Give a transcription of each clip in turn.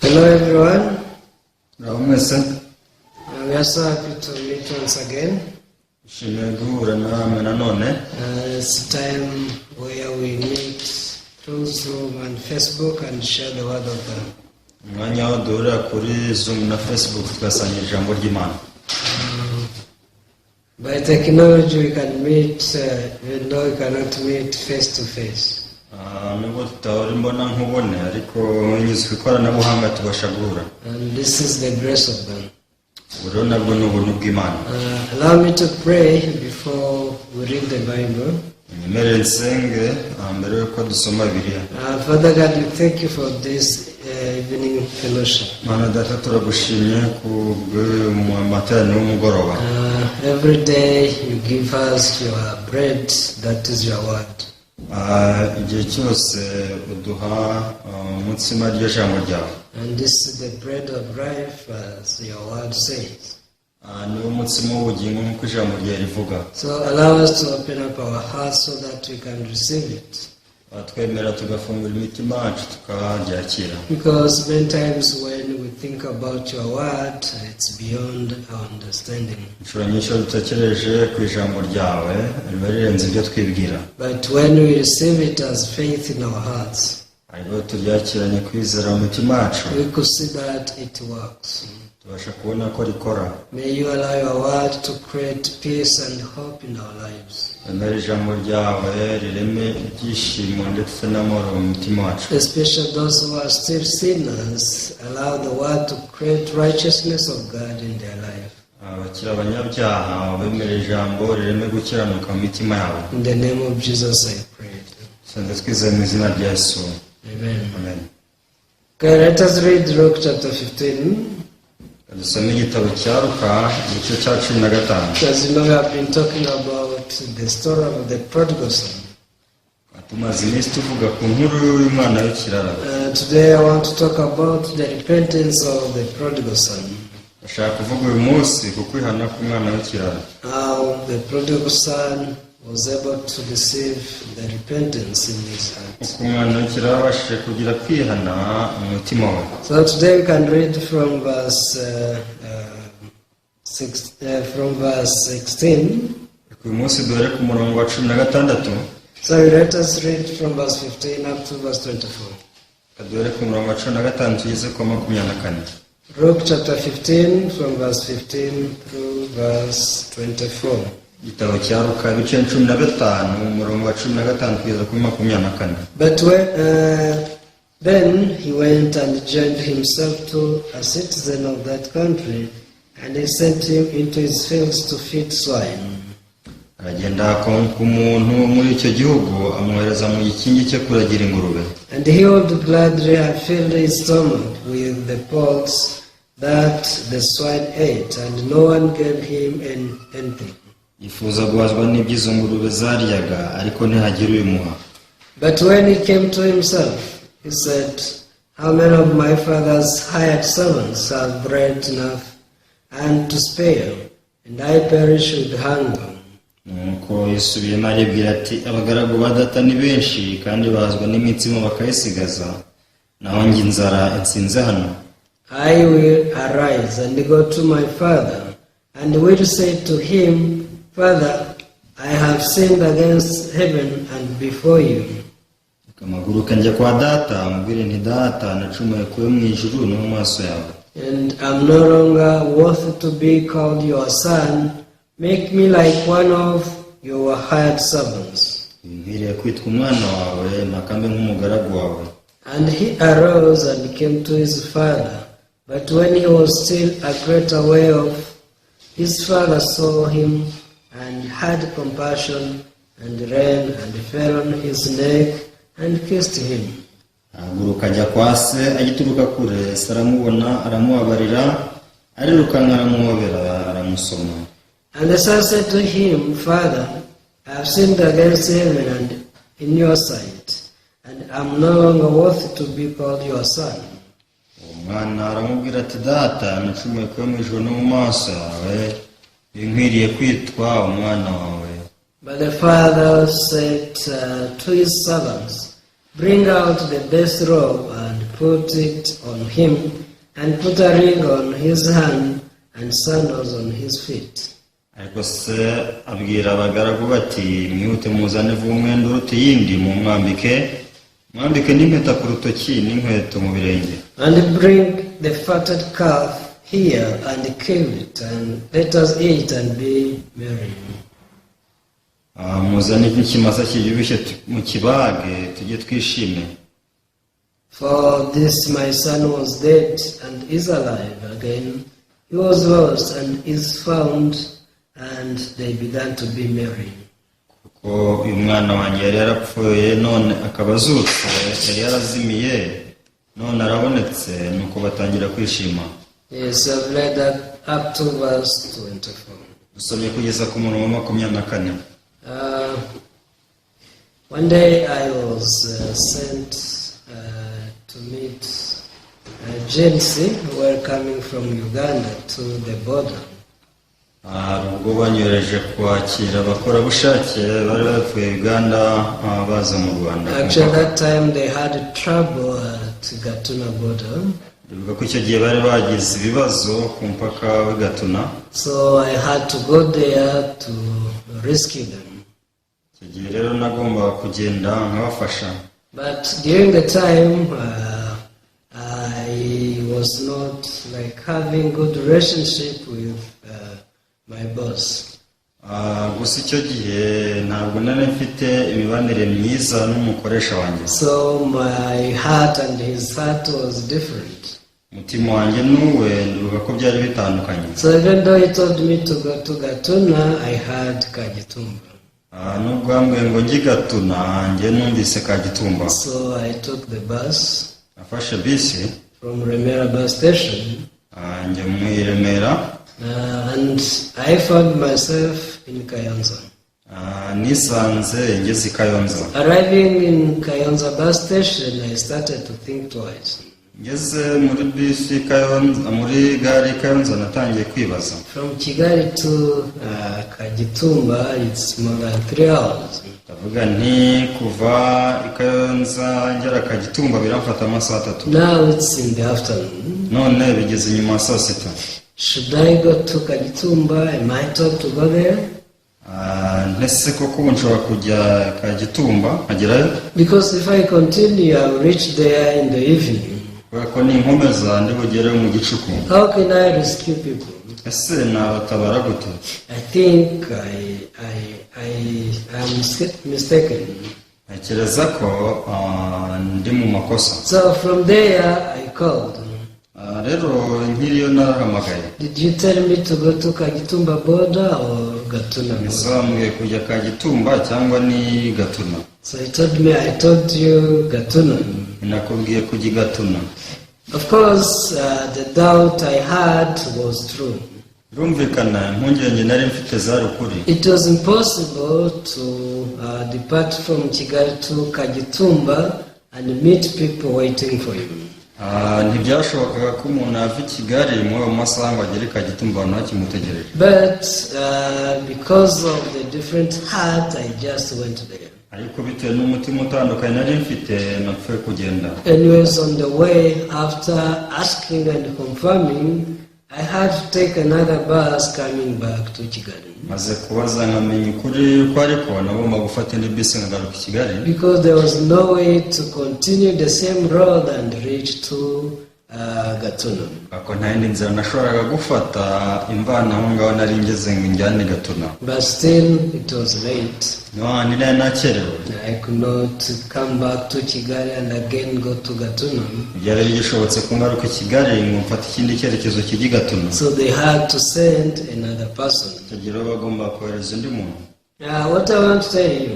Hello, everyone. Muraho mwese. We are so happy to meet once again. Nishimiye guhura namwe nanone. It's time where we meet through Zoom and Facebook and share the word of God. Umwanya aho duhurira kuri Zoom na Facebook tugasangira ijambo ry'Imana. By technology, we can meet even though we cannot meet face to face. Ah, nubwo tutahora imbona nkubone ariko binyuze ku ikoranabuhanga tubasha guhura. And this is the grace of God. Ubu rero nabwo ni ubuntu bw'Imana. Allow me to pray before we read the Bible. Nyemerere nsenge ah, mbere y'uko dusoma Bibiliya. Father God, we thank you for this evening fellowship. Mana Data, turagushimye ku bw'uyu materaniro w'umugoroba. Every day you give us your bread, that is your word. Ah, igihe cyose uduha ah, umutsima ryo jambo ryawe. And this is the bread of life, as your word says. Ah, niwo mutsima w'ubugingo nk'uko ijambo ryawe rivuga. So allow us to open up our hearts so that we can receive it. Twemera tugafungura imitima yacu tukaryakira. Because many times when we think about your word, it's beyond our understanding. Inshuro nyinshi iyo dutekereje ku ijambo ryawe riba rirenze ibyo twibwira. But when we receive it as faith in our hearts, ariko iyo turyakiranye kwizera mu mitima yacu, we could see that it works. Tubasha kubona ko rikora. May you allow your word to create peace and hope in our lives. Wemere ijambo ryawe rireme ibyishimo ndetse n'amahoro mu mutima wacu. Especially those who are still sinners, allow the word to create righteousness of God in their life. Abakiri abanyabyaha bemere ijambo rireme gukiranuka mu mitima yabo. In the name of Jesus, I pray. Senze twizeye mu izina rya Yesu. Amen. Amen. Okay, let us read Luke chapter 15. Dusome igitabo cya Luka igice cya 15. As you know, we have been talking about the story of the prodigal son. Tumaze iminsi tuvuga ku nkuru y'umwana w'ikirara. Today I want to talk about the repentance of the prodigal son. Ndashaka kuvuga uyu munsi ku kwihana k'umwana w'ikirara. How the prodigal son was able to receive the repentance in his heart. Uko umwana w'ikirara abashije kugira kwihana mu mutima we. So today we can read from verse six, from verse 16. Uyu munsi duhere ku murongo wa 16. Sorry, let us read from verse 15 up to verse 24. Reka duhere ku murongo wa 15 tugeze ku wa 24. Luke chapter 15, from verse 15 through verse 24. Igitabo cya Luka ibice 15 umurongo wa 15 kugeza kuri 24. But then he went and joined himself to a citizen of that country, and he sent him into his fields to feed swine. Aragenda ku muntu wo muri icyo gihugu amwohereza mu gikingi cye kuragira ingurube. And he would gladly have filled his stomach with the pods that the swine ate, and no one gave him anything. Yifuza guhazwa n'ibyo izo ngurube zaryaga ariko ntihagire ubimuha. But when he came to himself, he said, "How many of my father's hired servants have bread enough and to spare, and I perish with hunger?" Nuko yisubiyemo aribwira ati abagaragu ba data ni benshi kandi bahazwa n'imitsima bakayisigaza naho njye inzara insinze hano. I will arise and go to my father, and will say to him, 'Father, I have sinned against heaven and before you.'" Mpaguruke njya kwa data mubwire nti data nacumuye ku Wo mu ijuru no mu maso yawe. And am no longer worth to be called your son. Make me like one of your hired servants. Nkwiriye kwitwa umwana wawe mpa mbe nk'umugaragu wawe. And he arose and came to his father. But when he was still a great way off, his father saw him and had compassion, and ran and fell on his neck and kissed him. Ahaguruka ajya kwa se agituruka kure se aramubona aramubabarira arirukanka aramuhobera aramusoma. And the son said to him, 'Father, I have sinned against heaven and in your sight, and am no longer worthy to be called your son.'" Uwo mwana aramubwira ati data nacumuye ku Wo mu ijuru no mu maso yawe nkwiriye kwitwa umwana wawe. But the father said to his servants, Bring out the best robe and put it on him, and put a ring on his hand and sandals on his feet. Ariko se abwira abagaragu bati mwihute muzane vuba umwenda uruta iyindi mumwambike mwambike n'impeta ku rutoki n'inkweto mu birenge. And bring the fatted calf here and kill it, and let us eat and be merry. Ah, muzane ikimasa kibyibushye tu- mukibage tujye twishime. For this my son was dead and is alive again. He was lost and is found, and they began to be merry. Kuko uyu mwana wanjye yari yarapfuye none akaba azutse yari yarazimiye none arabonetse nuko batangira kwishima. Yes, I've read that up to verse 24. Dusomye kugeza ku murongo wa 24. One day I was sent to meet GNC who were coming from Uganda to the border. Hari ubwo banyohereje kwakira abakorabushake bari bavuye Uganda ah, baza mu Rwanda ku Actually, mupaka. that time they had trouble at Gatuna border. Bivuga ko icyo gihe bari bagize ibibazo ku mupaka w'i Gatuna. So I had to go there to rescue them. Icyo gihe rero nagombaga kugenda nkabafasha. But during the time, I was not like having good relationship with my boss. Ah, gusa icyo gihe ntabwo nari mfite imibanire myiza n'umukoresha wanjye. So my heart and his heart was different. Umutima wanjye n'uwe ndibuka ko byari bitandukanye. So even though he told me to go to Gatuna, I heard Kagitumba. Ah, nubwo yambwiye ngo njye i Gatuna njye numvise Kagitumba. So I took the bus Nafashe bisi from Remera bus station, ah, njya mu i Remera. And I found myself in Kayonza. Ah, nisanze ngeze i Kayonza. Arriving in Kayonza bus station, I started to think twice. Ngeze muri bisi Kayonza muri gare i Kayonza natangiye kwibaza. From Kigali to Kagitumba, it's more than 3 hours. Ndavuga nti kuva i Kayonza ngera Kagitumba biramfata amasaha 3. Now it's in the afternoon. None bigeze nyuma ya saa sita. Should I go to Kagitumba? Am I told to go there? Ah, ntese koko ubu nshobora kujya Kagitumba nkagerayo? Because if I continue, I'll reach there in the evening. Kubera ko ninkomeza ndi bugereyo mu gicuku. How can I rescue people? Ese nabatabara gute? I think I am mistaken. Ntekereza ko ah, ndi mu makosa. So from there, I called. Ah, rero nkiriyo narahamagaye. Did you tell me to go to Kagitumba border or Gatuna Ese border? wambwiye kujya Kagitumba cyangwa ni Gatuna? So he told me, I told you Gatuna. Nakubwiye kujya i Gatuna. Of course, the doubt I had was true. Birumvikana impungenge nari mfite zari ukuri. It was impossible to depart from Kigali to Kagitumba and meet people waiting for you. Ah, ntibyashobokaga ko umuntu ava i Kigali muri ayo masaha ngo agere i Kagitumba abantu bakimutegereje. But because of the different heart, I just went there. Ariko bitewe n'umutima utandukanye nari mfite napfuye kugenda. Anyways, on the way, after asking and confirming, I had to take another bus coming back to Kigali. Maze kubaza nkamenya ukuri ko ariko nagomba gufata indi bisi nkagaruka i Kigali. Because there was no way to continue the same road and reach to Gatuna. Ako nta yindi nzira nashoboraga gufata imvana aho ngaho nari ngeze ngo injyane Gatuna. But still, it was late. None nari nakerewe. I could not come back to Kigali and again go to Gatuna. Byari bigishobotse ko ngaruka i Kigali ngo mfate ikindi cyerekezo kijya i Gatuna. So they had to send another person. Icyo gihe rero bagomba kohereza undi muntu. What I want to tell you,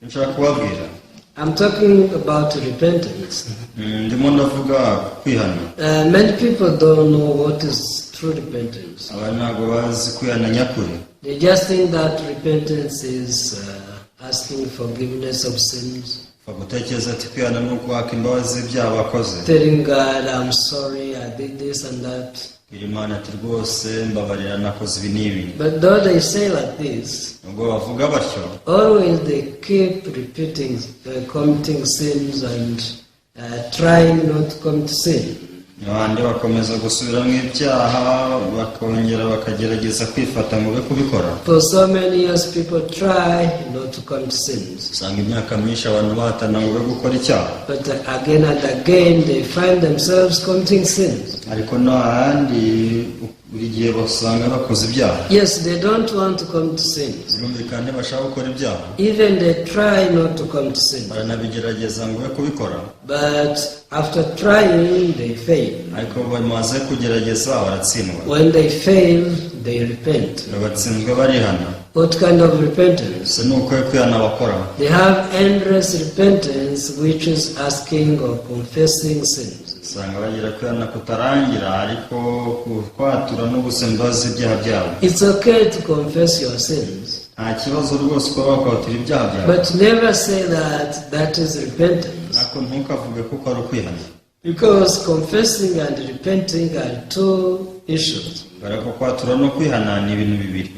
Icyo nshaka kubabwira, I'm talking about repentance. Ndimo ndavuga kwihana. Many people don't know what is true repentance. Abantu ntabwo bazi kwihana nyakuri. They just think that repentance is asking forgiveness of sins, Bagutekereza ati kwihana ni ukwaka imbabazi z'ibyaha bakoze, telling God, I'm sorry, I did this and that. Bwira Imana ati rwose mbabarira, nakoze ibi n'ibi. But though they say like this, Nubwo bavuga batyo, always they keep repeating, committing sins and trying not to commit sin. Abandi bakomeza gusubiramo ibyaha, bakongera bakagerageza kwifata ngo be kubikora. For so many years, people try not to commit sins. Usanga imyaka myinshi abantu bahatana ngo be gukora icyaha. But again and again, they find themselves committing sins. Ariko n'ahandi buri gihe basanga bakoze ibyaha. Yes, they don't want to commit sins. Birumvikana ntibashaka gukora ibyaha. Even they try not to commit sin. Baranabigerageza ngo be kubikora. But after trying, they fail. Ariko bamaze kugerageza baratsindwa. When they fail, they repent. Iyo batsinzwe barihana. What kind of repentance? Ese ni ukuhe kwihana bakora? They have endless repentance, which is asking or confessing sins. Usanga bagira kwihana kutarangira, ariko kwatura no gusaba imbabazi ibyaha byabo. It's okay to confess your sins, Nta kibazo rwose kuba wakwatura ibyaha byawe, but never say that that is repentance. Ariko ntukavuge kuko ari ukwihana. Because confessing and repenting are two issues. Kubera ko kwatura no kwihana ni ibintu bibiri.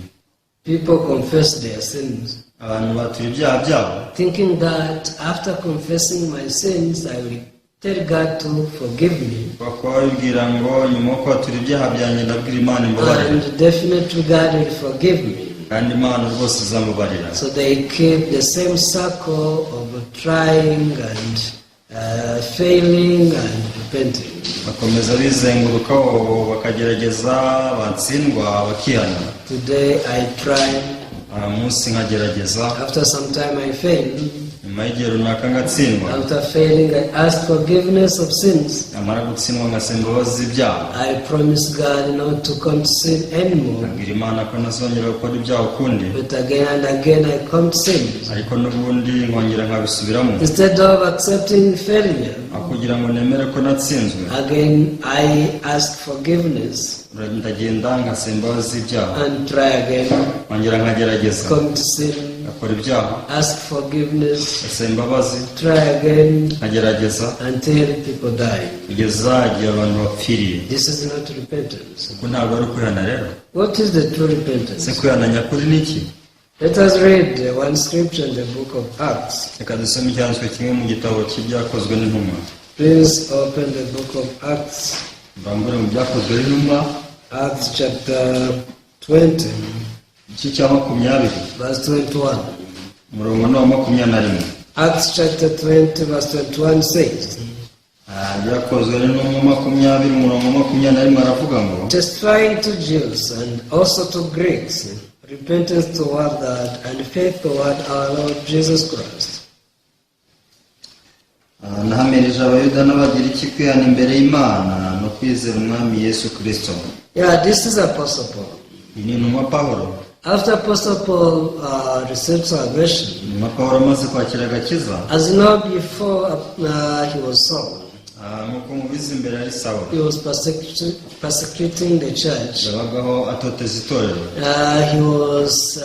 People confess their sins, Abantu batura ibyaha byabo, thinking that after confessing my sins, I will tell God to forgive me, bakaba babibwira ngo nyuma yo kwatura ibyaha byanjye ndabwira Imana imbabarire, and definitely God will forgive me. Kandi Imana rwose izamubarira. So they keep the same circle of trying and failing and repenting. Bakomeza bizengurukaho, bakagerageza, batsindwa bakihana. Today I try, Uyu munsi nkagerageza, after some time I fail. Nyuma y'igihe runaka ngatsindwa. After failing, I ask forgiveness of sins. Namara gutsindwa ngasaba imbabazi z'ibyaha. I promise God not to commit sin anymore. Nkabwira Imana ko ntazongera gukora ibyaha ukundi. But again and again I commit sins. Ariko n'ubundi nkongera nkabisubiramo. Instead of accepting failure, Aho kugira ngo nemere ko natsinzwe, again I ask forgiveness ndagenda ngasaba imbabazi z'ibyaha, and try again, nkongera nkagerageza, commit sin, ngakora ibyaha, ask forgiveness, ngasaba imbabazi, try again nkagerageza, until people die. Kugeza igihe abantu bapfiriye. This is not repentance. Kuko ntabwo ari ukwihana rero. What is the true Ese repentance? kwihana nyakuri ni iki? Let us read one scripture in the book of Acts. Reka dusome icyanditswe kimwe mu gitabo cy'Ibyakozwe n'Intumwa. Please open the book of Acts, Mbambure mu Byakozwe n'Intumwa, Acts chapter 20, igice cya 20, verse 21. umurongo ni uwa 21. Acts chapter 20, verse 21 says, Ah, Byakozwe n'Intumwa 20, umurongo 21 aravuga ngo, "Testifying to Jews and also to Greeks, repentance toward God and faith toward our Lord Jesus Christ." Ah, nahamirije Abayuda n'Abagiriki kwihana imbere y'Imana no kwizera Umwami Yesu Kirisito. Yeah, this is Apostle Paul. Iyi ni intumwa Pawulo. After Apostle Paul received salvation, Intumwa Pawulo amaze kwakira agakiza, as you know, before he was Saul, ah, nk'uko mubizi imbere ari Sawuli, he was persecuting the church. Yabagaho atoteza itorero. He was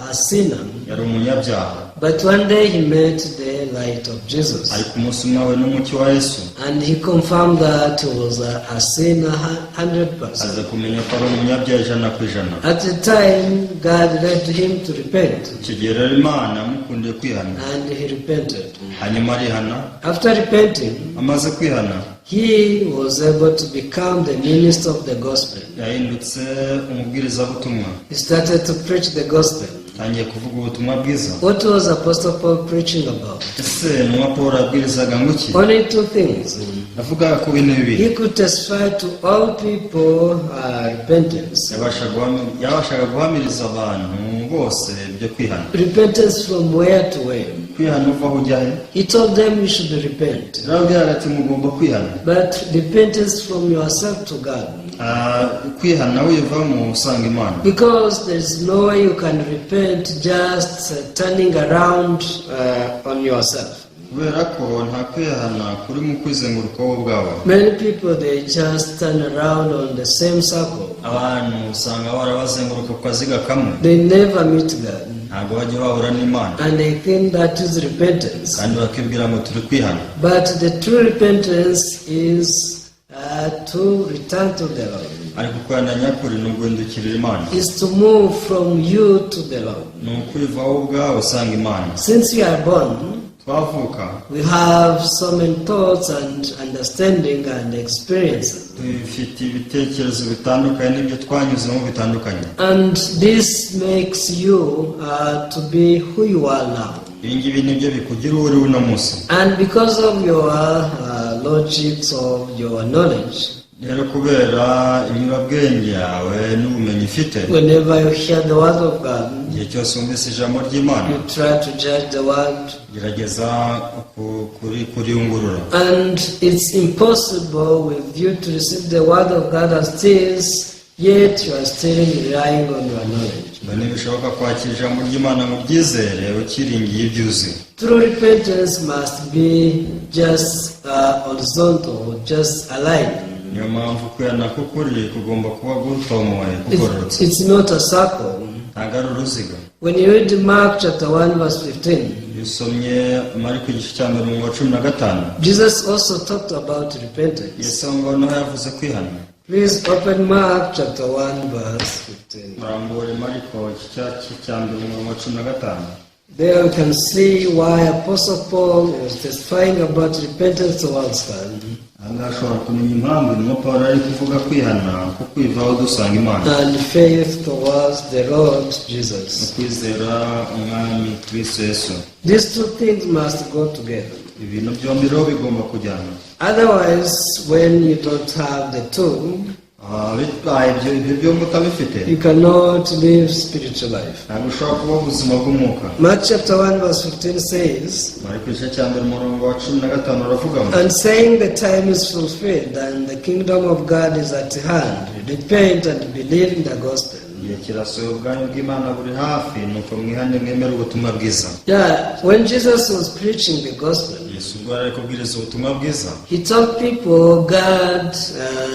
a sinner. Yari umunyabyaha. But one day he met the light of Jesus. Ariko umunsi umwe ahuye n'umucyo wa Yesu, And he confirmed that he was a sinner 100%. Aza kumenya ko ari umunyabyaha 100%. At the time, God led him to repent, Icyo gihe rero Imana yamukundiye kwihana, and he repented. Hanyuma arihana. After repenting, Amaze kwihana, he was able to become the minister of the gospel. Yahindutse umubwirizabutumwa. He started to preach the gospel. Atangiye kuvuga ubutumwa bwiza. What was Apostle Paul preaching about? Ese intumwa Paul yabwirizaga ngo iki? Only two things. Yavugaga ku bintu bibiri. He could testify to all people repentance. Yabashaga guhamiriza abantu bose ibyo kwihana. Repentance from where to where? Kwihana uva aho ujya he? He told them you should repent. Yarababwiraga ati mugomba kwihana. But repentance from yourself to God. Ah, kwihana wivamo usanga Imana. Because there's no way you can repent just turning around on yourself. Kubera ko nta kwihana kuri mu kwizenguruka wowe ubwawe. Many people, they just turn around on the same circle. Abantu usanga bahora bazenguruka ku kaziga kamwe. They never meet God. Ntabwo bajya bahura n'Imana. And they think that is repentance. Kandi bakibwira ngo turi kwihana. But the true repentance is to return to the Lord. Ariko kwihana nyakuri ni uguhindukirira Imana. Is to move from you to the Lord. Ni ukwivaho ubwawe usanga Imana. Since we are born, twavuka, we have so many thoughts and understanding and experiences. Dufite ibitekerezo bitandukanye n'ibyo twanyuzemo bitandukanye. And this makes you to be who you are now. Ibi ngibi nibyo bikugira uwo uri uno munsi. And because of your logics of your knowledge, rero kubera inyurabwenge yawe n'ubumenyi ufite, whenever you hear the word of God, igihe cyose wumvise ijambo ry'Imana, you try to judge the word. Gerageza kuriyungurura. And it's impossible with you to receive the word of God as it is, yet you are still relying on your knowledge. Ngo ntibishoboka kwakira ijambo ry'Imana ngo uryizere ukiringiye ibyo uzi. True repentance must be just horizontal, just aligned. Niyo mpamvu kwihana k'ukuri kugomba kuba gutomoye, kugororotse. It's not a circle. Ntabwo ari uruziga. When you read Mark chapter 1, verse 15, iyo usomye Mariko igice cya mbere umurongo wa 15, Jesus also talked about repentance. Yesu aho ngaho naho yavuze kwihana. Please open Mark chapter 1, verse 15. Murambure Mariko igice cya mbere umurongo wa 15. There we can see why Apostle Paul was testifying about repentance towards God Aha ngaha ushobora kumenya impamvu intumwa Paul ari kuvuga kwihana ko kwivaho dusanga Imana and faith towards the Lord no Jesus. Kwizera Umwami Kristo Yesu. These two things must go together. Ibintu byombi rero bigomba kujyana. Otherwise, when you don't have the two, Ah, bitwaye ibyo byombi utabifite, you cannot live spiritual life. Ntabwo ushobora kubaho ubuzima bw'umwuka. Mark chapter 1 verse 15 says, Mariko igice cya mbere umurongo wa 15 uravuga ngo, "And saying, the time is fulfilled and the kingdom of God is at hand, repent and believe in the gospel." Igihe kirasohoye ubwami bw'Imana buri hafi nuko mwihane mwemere ubutumwa bwiza. Yeah, when Jesus was preaching the gospel, Yesu ubwo yari ari kubwiriza ubutumwa bwiza, he told people, "God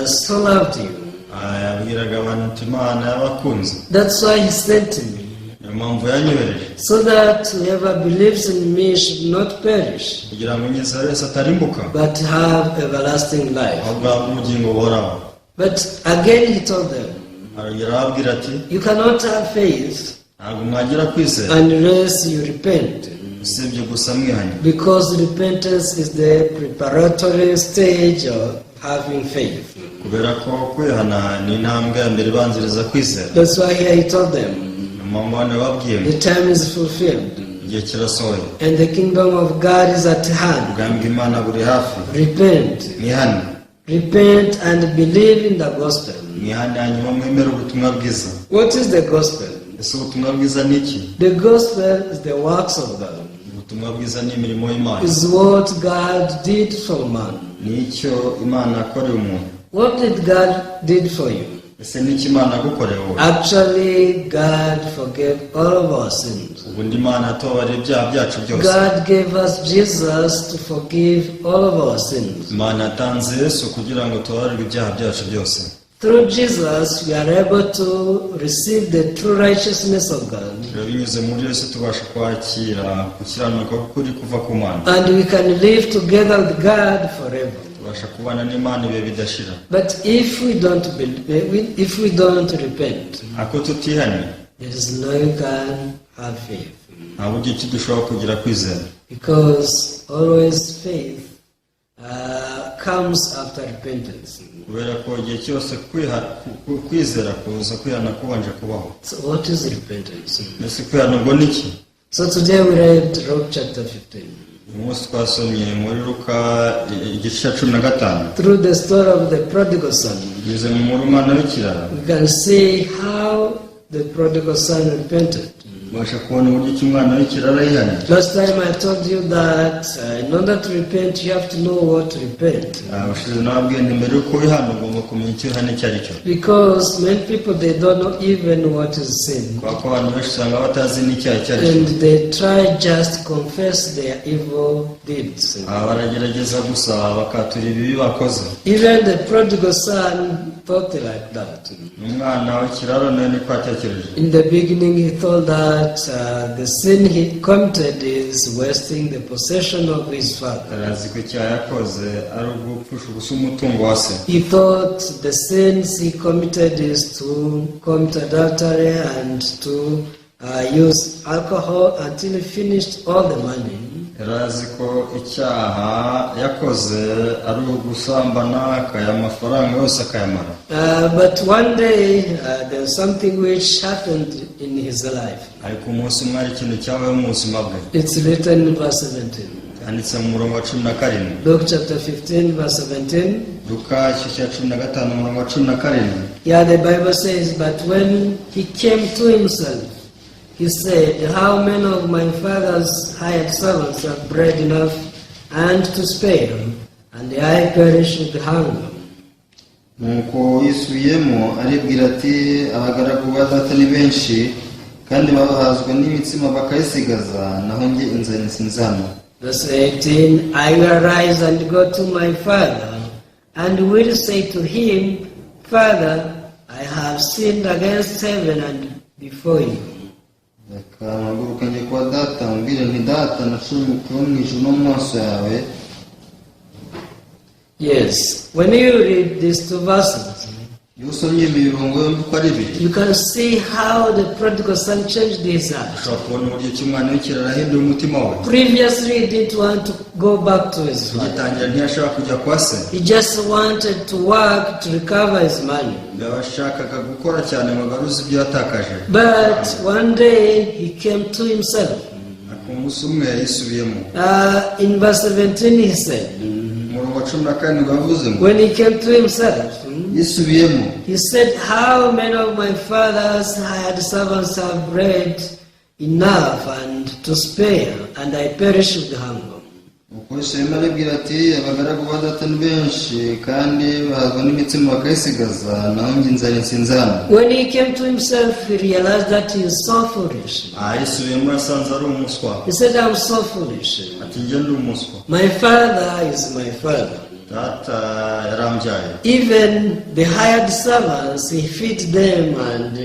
so loved you. Ah, yabwiraga abantu ati Imana yabakunze. That's why he sent me, Niyo mpamvu yanyohereje, so that whoever believes in me should not perish, kugira ngo unyizera wese atarimbuka, but have everlasting life." ahubwo ahabwe ubugingo buhoraho. But again he told them, Arongera arababwira ati, "You cannot have faith ntabwo mwagira kwizera unless you repent." usibye gusa mwihanye. Because repentance is the preparatory stage of having faith. Kubera ko kwihana ni intambwe ya mbere ibanziriza kwizera. That's why here he told them, Niyo mpamvu hano yababwiye ngo, "The time is fulfilled igihe kirasohoye and the kingdom of God is at hand. Ubwami bw'Imana buri hafi. Repent. Mwihane. Repent and believe in the gospel." Mwihane hanyuma mwemere ubutumwa bwiza. What is the gospel? Ese ubutumwa bwiza ni iki? The gospel is the works of God. Ubutumwa bwiza ni imirimo y'Imana. Is what God did for man. Ni icyo Imana yakoreye umuntu. What did God did for you? Ese ni icyo Imana yagukoreye wowe? Actually, God forgave all of our sins. Ubundi Imana yatubabariye ibyaha byacu byose. God gave us Jesus to forgive all of our sins. Imana yatanze Yesu kugira ngo tubabarirwe ibyaha byacu byose. Through Jesus, we are able to receive the true righteousness of God. Rero binyuze muri Yesu tubasha kwakira gukiranuka k'ukuri kuva ku Mana. And we can live together with God forever. Tubasha kubana n'Imana ibihe bidashira. But if we don't believe, if we don't repent, ariko tutihanye, there is no you can have faith. Nta buryo ki dushobora kugira kwizera. Because always faith comes after repentance. Kubera ko igihe cyose kwizera kuza kwihana kubanje kubaho. So what is repentance? Mbese kwihana ubwo ni iki? So today we read Luke chapter 15. Uyu munsi twasomye muri Luka igice cya 15. Through the story of the prodigal son, binyuze mu nkuru umwana w'ikirara, we can see how the prodigal son repented. Ubasha kubona uburyo ki umwana w'ikirara yihanye. Last time I told you that in order to repent, you have to know what to repent. Ah, ubushize nababwiye nti mbere y'uko wihana ugomba kumenya icyo wihana icyo ari cyo. Because many people, they don't know even what is sin. Kubera ko abantu benshi usanga batazi n'icyaha icyo ari cyo. And they try just confess their evil deeds. Ah, baragerageza gusa bakatura ibibi bakoze. Even the prodigal son thought like that. Umwana w'ikirara nawe niko yatekereje. In the beginning, he thought that the sin he committed is wasting the possession of his father. Yari azi ko icyaha yakoze ari ugupfusha ubusa umutungo wa se. He thought the sins he committed is to commit adultery and to use alcohol until he finished all the money. Yari azi ko icyaha yakoze ari ugusambana akayaha amafaranga yose akayamara. But one day, there was something which happened in his life. Ariko umunsi umwe hari ikintu cyabaye mu buzima bwe. It's written in verse 17. Yanditse mu murongo wa 17. Luke chapter 15, verse 17. Luka igice cya 15 umurongo wa 17. Yeah, the Bible says, "But when he came to himself, he said, 'How many of my father's hired servants have bread enough and to spare, and I perish with hunger?'" Nuko yisubiyemo aribwira ati abagaragu ba data ni benshi kandi bahazwa n'imitsima bakayisigaza naho njye inzara insinze hano. Verse 18, "I will arise and go to my father, and will say to him, Father, I have sinned against heaven and before you." Reka mpaguruke njye kwa data mubwire nti data nacumuye kuba mu ijuru no mu maso yawe. Yes, when you read these two verses, iyo usomye imirongo yombi uko ari ibiri, you can see how the prodigal son changed his heart. Ushobora kubona uburyo ki umwana w'ikirara ahindura umutima we. Previously, he didn't want to go back to his father. Agitangira ntiyashaka kujya kwa se. He just wanted to work to recover his money. Yashakaga gukora cyane ngo agaruze ibyo yatakaje. But one day, he came to himself. Ariko umunsi umwe yisubiyemo. In verse 17, he said, umurongo wa 17 yavuze ngo when he came to himself, yisubiyemo, he said, "How many of my father's hired servants have bread enough and to spare, and I perish with hunger?" Nuko yisubiyemo aribwira ati abagaragu ba data ni benshi kandi bahazwa n'imitsima bakayisigaza naho njye inzara insinze hano. When he came to himself, he realized that he is so foolish. Aha yisubiyemo yasanze ari umuswa. He said, "I'm so foolish." Ati njye ndi umuswa. My father is my father. Data yarambyaye. Even the hired servants, he feed them and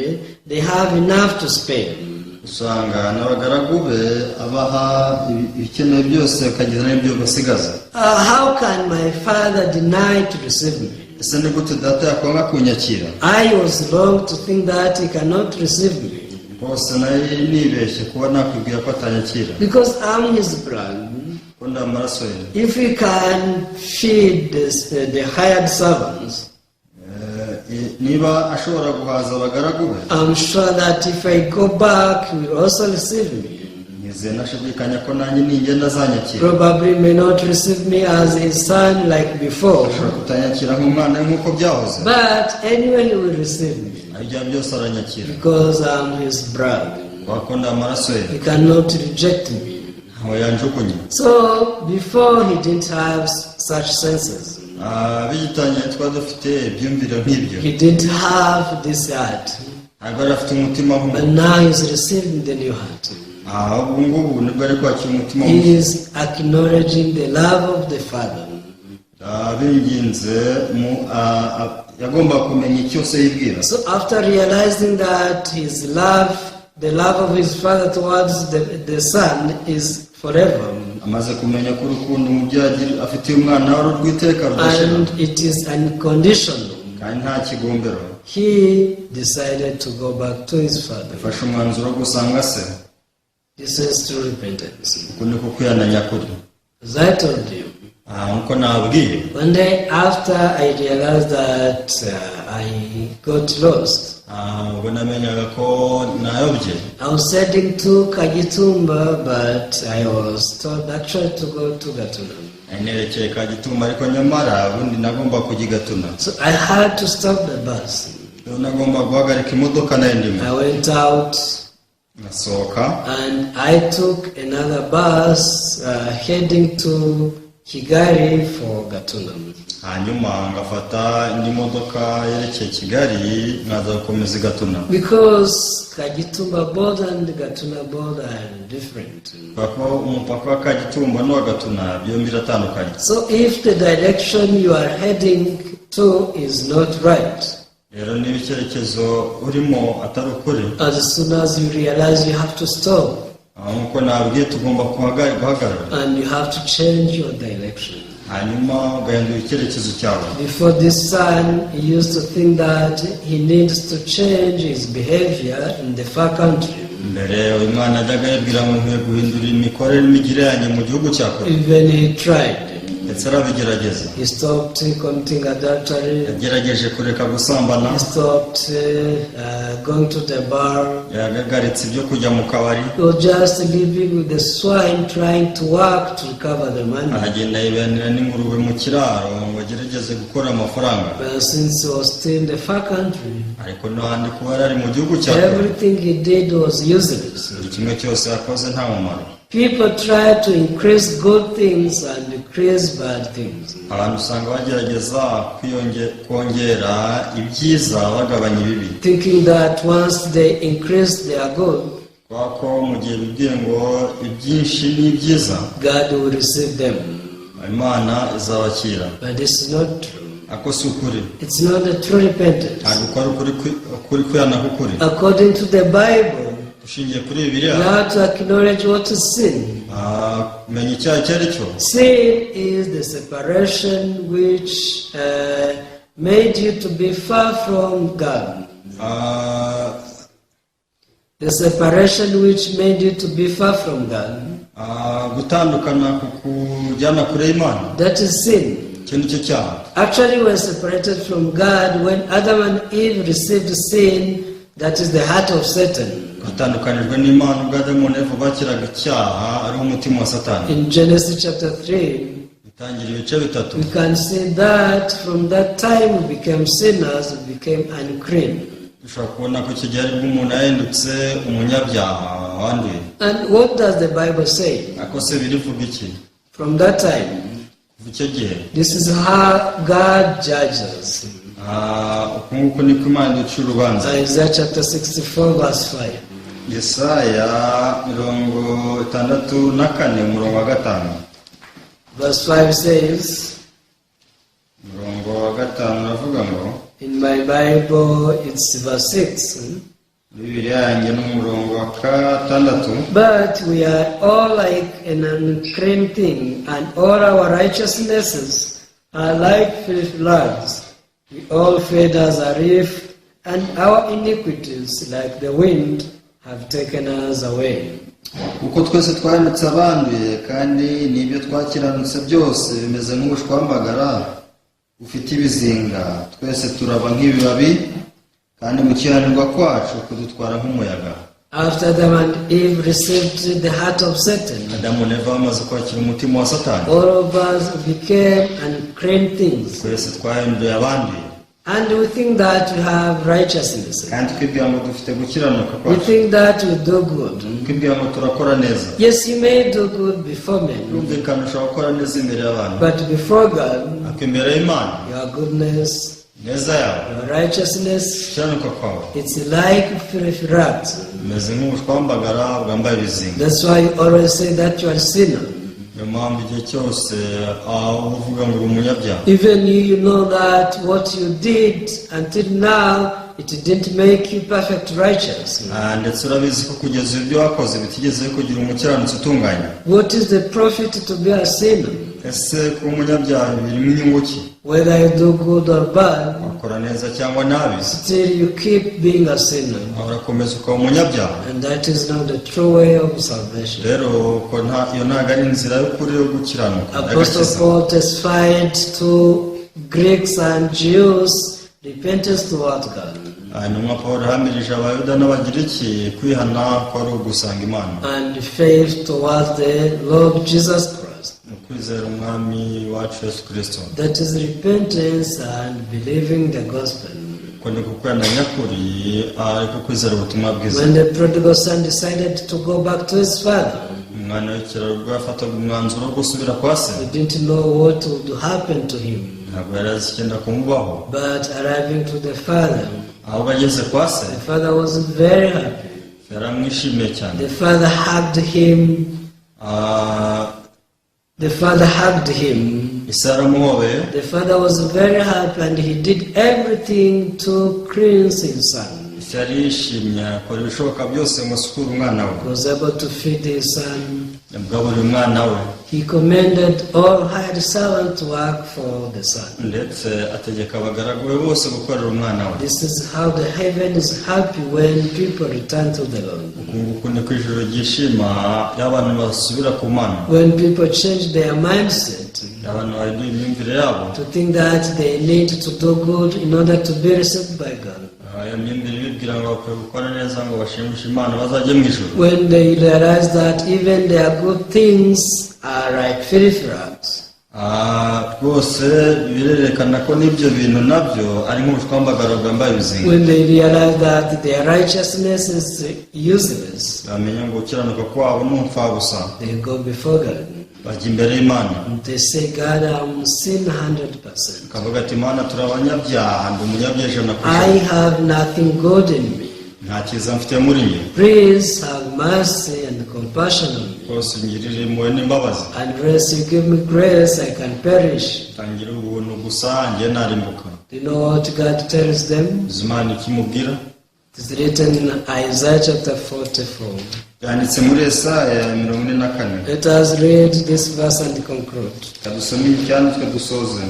they have enough to spare. Usanga n'abagaragu be abaha ibikenewe byose bakagira n'ibyo basigaza. How can my father deny to receive me? Ese ni gute data yakwanga kunyakira? I was wrong to think that he cannot receive me rwose nari nibeshye kuba nakwibwira ko atanyakira because I'm his blood. Ko ndi amaraso ye. If he can feed the hired servants, Eh, niba ashobora guhaza abagaragu be, I'm sure that if I go back, he will also receive me. Nizeye ntashidikanya ko nanjye ningenda azanyakira. Probably may not receive me as his son like before, ashobora kutanyakira nk'umwana we nk'uko byahoze, but anyway, he will receive me aho ibyo byose aranyakira because I'm his blood. Kubera ko ndi amaraso ye. He cannot reject me. Ntawe yanjugunye. So before he didn't have such senses. Ah, bigitangiye twari dufite ibyumviro nk'ibyo. He didn't have this heart. Ntabwo yari afite umutima nk'uwo. But now he's receiving the new heart. Ah, ubu ngubu nibwo ari kwakira umutima He mushya. is acknowledging the love of the Father. Ah, binginze mu ah, ah, yagomba kumenya icyo se yibwira. So after realizing that his love, the love of his father towards the son is forever, amaze kumenya ko urukundo umubyeyi agira- afitiye umwana we ari urw'iteka rudashira and it is unconditional, kandi nta kigombero, he decided to go back to his father. Yafashe umwanzuro wo gusanga se. This is true repentance. Uku niko kwihana nyakuri. As I told you, Ah, nkuko nabwiye, one day after I realized that I got lost, ah, ubwo namenyaga ko nayobye, I was heading to Kagitumba, but I was told actually to go to Gatuna. Nari nerekeye Kagitumba ariko nyamara ubundi nagomba kujya i Gatuna. So I had to stop the bus. Rero nagomba guhagarika imodoka nari ndimo. I went out ngasohoka and I took another bus heading to Kigali for Gatuna. Hanyuma ngafata indi modoka yerekeye Kigali nkaza gukomeza i Gatuna. Because Kagitumba border and Gatuna border are different. Kubera ko umupaka wa Kagitumba n'uwa Gatuna byombi biratandukanye. So if the direction you are heading to is not right, Rero niba icyerekezo urimo atari ukuri, as soon as you realize, you have to stop nk'uko nabwiye, tugomba guhagarara and you have to change your direction. Hanyuma ugahindura icyerekezo cyawe. Before this son, he used to think that he needs to change his behavior in the far country. Mbere uyu mwana ajyaga yibwira ngo nkwiye guhindura imikorere n'imigire yanjye mu gihugu cya kure. Even he tried. Ndetse arabigerageza. He stopped committing adultery. Yagerageje kureka gusambana. He stopped going to the bar. Yahagaritse ibyo kujya mu kabari. He was just living with the swine, trying to work to recover the money. Aragenda yibanira n'ingurube mu kiraro ngo agerageze gukora amafaranga. But since he was still in the far country, Ariko n'ahandi kuba yari ari mu gihugu cya kure, everything he did was useless. Buri kimwe cyose yakoze nta mumaro. People try to increase good things and decrease bad things. Abantu usanga bagerageza kongera ibyiza bagabanya ibibi, Thinking that once they increase their good, kubera ko mu gihe bibwiye ngo ibyinshi ni ibyiza, God will receive them. Imana izabakira. But this is not true. Ako si ukuri. It's not a true repentance. Ntabwo ko ari ukuri kwihana k'ukuri. According to the Bible, Ushingiye kuri Bibiliya, you have to acknowledge what is sin. Kumenya icyaha icyo ari cyo. Sin is the separation which made you to be far from God. The separation which made you to be far from God. Gutandukana kukujyana kure y'Imana. That is sin. Icyo ni cyo cyaha. Actually, we were separated from God when Adam and Eve received sin, that is the heart of Satan. Batandukanijwe n'Imana ubwo Adamu na Eva bakiraga icyaha ariwo mutima wa Satani. In Genesis chapter 3, Bitangira ibice bitatu, we can see that from that time we became sinners, we became unclean. Dushobora kubona ko icyo gihe aribwo umuntu yahindutse umunyabyaha wanduye. And what does the Bible say? Ariko se birivuga iki? From that time, Kuva icyo gihe, this is how God judges. Uku nguku niko Imana iduca urubanza. Isaiah chapter 64, verse 5. Yesaya 64 umurongo wa 5. Verse 5 says, Umurongo wa 5 uravuga ngo, in my Bible, it's verse 6. Muri Bibiliya yanjye ni umurongo wa 6, "But we are all like an unclean thing, and all our righteousnesses are like filthy rags. We all fade as a leaf, and our iniquities, like the wind, have taken us away." Kuko twese twahindutse abanduye kandi n'ibyo twakiranutse byose bimeze nk'ubushwambagara bufite ibizinga, twese turaba nk'ibibabi kandi gukiranirwa kwacu kudutwara nk'umuyaga. After Adam and Eve received the heart of Satan, Adamu na Eva bamaze kwakira umutima wa Satani, all of us became unclean things. Twese twahinduye abanduye. And we think that we have righteousness. Kandi twibwira ngo dufite gukiranuka We kwacu. think that we do good. Twibwira ngo turakora neza. Yes, you may do good before men, Birumvikana ushobora gukora neza imbere y'abantu, but before God, ariko imbere y'Imana, your goodness, neza yawe, your righteousness, gukiranuka kwawe, it's like filthy rags. Bimeze nk'ubushwambagara bwambaye ibizinga. That's why you always say that you are a sinner. Niyo mpamvu igihe cyose aho uvuga ngo uri umunyabyaha. Even you know that what you did until now, it didn't make you perfect righteous. Ndetse urabizi ko kugeza ibyo wakoze bitigeze kugira umukiranutsi utunganye. What is the profit to be a sinner? Ese kuba umunyabyaha birimo inyungu ki? Whether you do good or bad, Wakora neza cyangwa nabi, still you keep being a sinner. Urakomeza ukaba umunyabyaha. And that is not the true way of salvation. Rero uko iyo ntabwo ari inzira y'ukuri yo gukiranuka Apostle y'agakiza. Paul testified to Greeks and Jews repentance toward God Intumwa Paul yahamirije Abayuda n'Abagiriki kwihana ko ari ugusanga Imana and faith towards the Lord Jesus Christ. Mu kwizera Umwami wacu Yesu Kirisito. That is repentance and believing the gospel. Uko ni kwihana nyakuri ariko kwizera ubutumwa bwiza. When the prodigal son decided to go back to his father, Umwana w'ikirara ubwo yafataga umwanzuro wo gusubira kwa se, he didn't know what would happen to him. Ntabwo yari azi icyenda kumubaho. But arriving to the father, Ahubwo ageze kwa se, the father was very happy. Yaramwishimiye cyane. The father hugged him. The father hugged him. Ise yaramuhobeye. The father was very happy and he did everything to cleanse his son. Ise yari yishimye, akora ibishoboka byose ngo asukure umwana we. He was able to feed his son. Yagaburira umwana we. He commanded all hired servants to work for the son. Ndetse ategeka abagaragu be bose gukorera umwana we. This is how the heaven is happy when people return to the Lord. Uku nguku niko ijuru ryishima iyo abantu basubira ku Mana. When people change their mindset Iyo abantu bahindura imyumvire yabo to think that they need to do good in order to be received by God. Ah, iyo myumvire ibibwira ngo bakwiye gukora neza ngo bashimishe Imana bazajye mu ijuru. When they realize that even their good things are like filthy rags. Ah, rwose birerekana ko n'ibyo bintu nabyo ari nk'ubushwambagara bwambaye ibizinga. When they realize that their righteousness is useless, Bamenya ngo gukiranuka kwabo ni umfabusa. They go before God. Bajya imbere y'Imana. And they say, "God, I'm sin 100%. Bakavuga ati Imana turi abanyabyaha ndi umunyabyaha ijana ku I ijana. Have nothing good in me. Nta cyiza mfite muri njye. Please have mercy and compassion on me. Rwose ungirire impuhwe n'imbabazi. Unless you give me grace, I can perish." Tangira ubuntu gusa njye narimbuka. Do you know what God tells them? Uzi Imana ikimubwira? It is written in Isaiah chapter 44. Byanditse muri Yesaya 44. Let us read this verse and conclude. Reka dusome icyanditswe dusoze.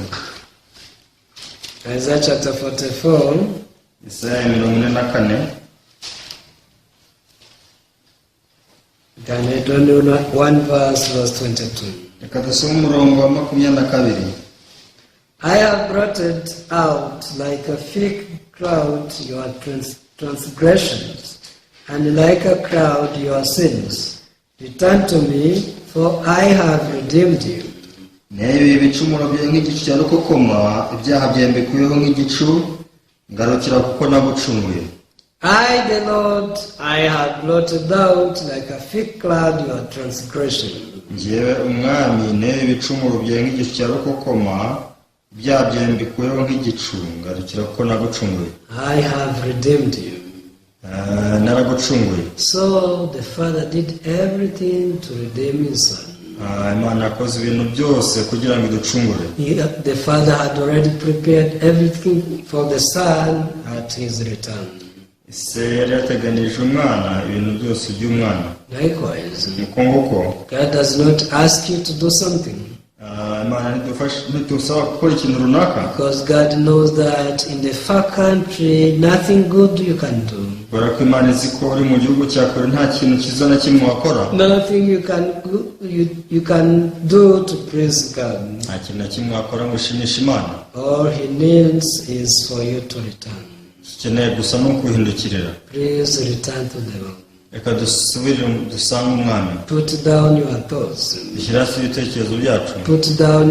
Isaiah chapter 44, Yesaya 44. We can read only one verse, verse 22. Reka dusome umurongo wa 22. "I have blotted out like a thick cloud your transgressions, and like a cloud your sins. Return to me, for I have redeemed you." Nteruye ibicumuro byawe nk'igicu cya rukokoma ibyaha byawe mbikuyeho nk'igicu ngarukira kuko nagucunguye. I, the Lord, I have blotted out like a thick cloud your transgression. Njyewe umwami nteruye ibicumuro byawe nk'igicu cya rukokoma ibyaha byawe mbikuyeho nk'igicu ngarukira kuko nagucunguye. I have redeemed you. Eh, naragucunguye. So the Father did everything to redeem his son. Ah, Imana yakoze ibintu byose kugira ngo iducungure. The Father had already prepared everything for the Son at his return. Ise yari yateganije umwana ibintu byose by'umwana. Likewise, Nuko nguko God does not ask you to do something ah, Imana ntidufasha- ntidusaba gukora ikintu runaka because God knows that in the far country nothing good you can do. Kubera ko Imana izi ko uri mu gihugu cya kure nta kintu cyiza na kimwe wakora. Nothing you can do to please God. Nta kintu na kimwe wakora ngo ushimishe Imana. All He needs is for you to return. Ikeneye gusa ni ukuhindukirira. Please return to the Lord. Reka dusubire dusange umwami. Put down your thoughts. Dushyire hasi ibitekerezo byacu. Put down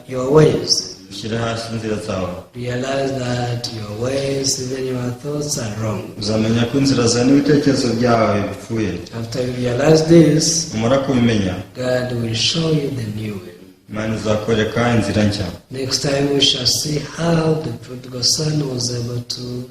your ways. Dushyire hasi inzira zawe. Realize that your ways, even your thoughts, are wrong. Uzamenya ko inzira zawe n'ibitekerezo byawe bipfuye. After you realize this, Numara kubimenya God will show you the new way. Imana izakwereka inzira nshya. Next time we shall see how the prodigal son was able to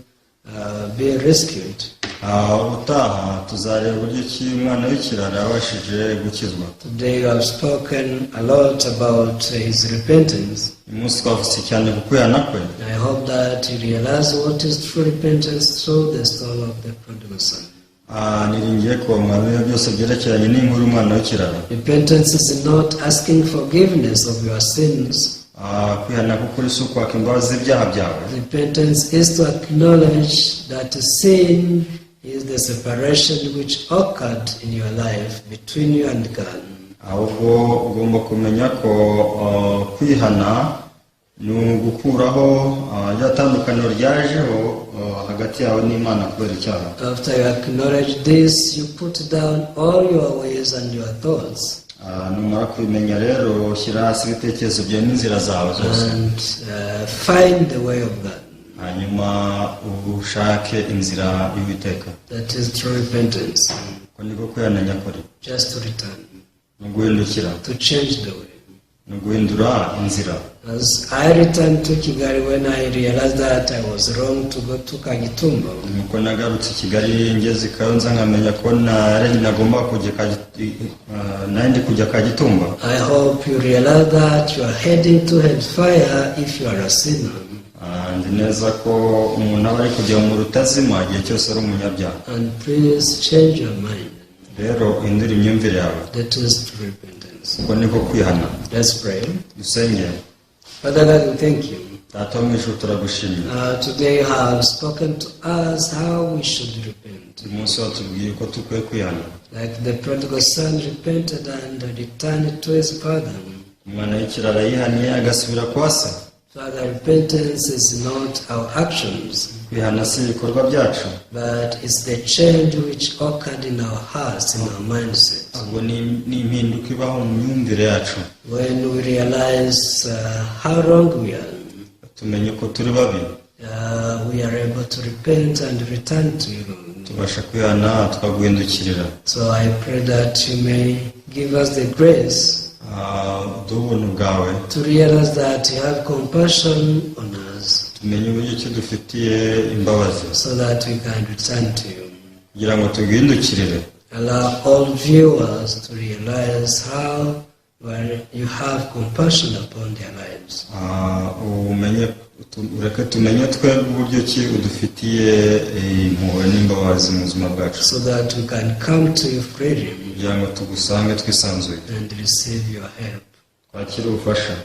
be rescued. Ah, ubutaha tuzareba uburyo ki umwana w'ikirara yabashije gukizwa. Today you have spoken a lot about his repentance. Uyu munsi twavuze cyane ku kwihana kwe. I hope that you realize what is true repentance through the story of the prodigal son. Ah, niringiye ko mwamenya byose byerekeranye n'inkuru y'umwana w'ikirara. Repentance is not asking forgiveness of your sins. Ah, kwihana k'ukuri si ukwaka imbabazi z'ibyaha byawe. Repentance is to acknowledge that sin is the separation which occurred in your life between you and God. Ahubwo ugomba kumenya ko ah, kwihana ni ugukuraho ah, rya tandukaniro ryajeho ah, hagati yawe n'Imana kubera icyaha. After you acknowledge this, you put down all your ways and your thoughts Ah, numara kubimenya rero ushyira hasi ibitekerezo byawe n'inzira zawe zose and find the way of God. Hanyuma ushake inzira y'Uwiteka. That is true repentance. Uko niko kwihana nyakuri. Just to return, Ni uguhindukira to change the way. Ni uguhindura inzira. As I returned to Kigali when I realized that I was wrong to go to Kagitumba, Nuko nagarutse i Kigali ngeze i Kayonza nkamenya ko nari nagomba kujya nari ndi kujya Kagitumba. I hope you realize that you are heading to hellfire if you are a sinner. Nzi neza ko umuntu aba ari kujya mu rutazima igihe cyose ari umunyabyaha. And please change your mind. Rero uhindure imyumvire yawe. That is true repentance. Uko niko kwihana. Let's pray. Dusenge. Father God, we thank you. Data wo mu ijuru, turagushimira. Today you have spoken to us how we should repent. Uyu munsi watubwiye ko dukwiye kwihana. Like the prodigal son repented and returned to his father. Umwana w'ikirara yihaniye agasubira kwa se. Father, repentance is not our actions, Kwihana si ibikorwa byacu, but it's the change which occurred in our hearts, in our mindset. Ahubwo ni impinduka ibaho mu myumvire yacu. When we realize how wrong we are, Tumenye ko turi babi, we are able to repent and return to you. Tubasha kwihana tukaguhindukirira. So I pray that you may give us the grace Uduhe ubuntu bwawe to realize that you have compassion on us tumenye uburyo ki dufitiye imbabazi so that we can return to you. Kugira ngo tuguhindukirire. Allow all viewers to realize how well you have compassion upon their lives. Umenye ureke tumenye twebwe uburyo ki udufitiye impuhwe n'imbabazi mu buzima bwacu so that we can come to you freely kugira ngo tugusange twisanzuye and receive your help. Twakire ubufasha.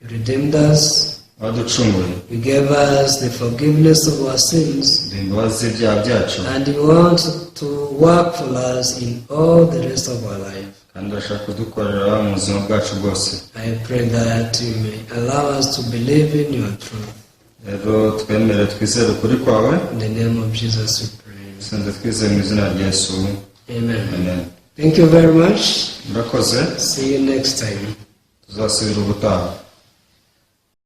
You redeemed us, Waducunguye, you gave us the forgiveness of our sins, uduha imbabazi z'ibyaha byacu, and you want to work for us in all the rest of our life. Kandi urashaka kudukorera mu buzima bwacu bwose. I pray that you may allow us to believe in your truth. Rero twemere twizere ukuri kwawe. In the name of Jesus we pray. Senze twizeye mu izina rya Yesu. Amen. Amen. Thank you very much. Murakoze. See you next time. Tuzasubira ubutaha.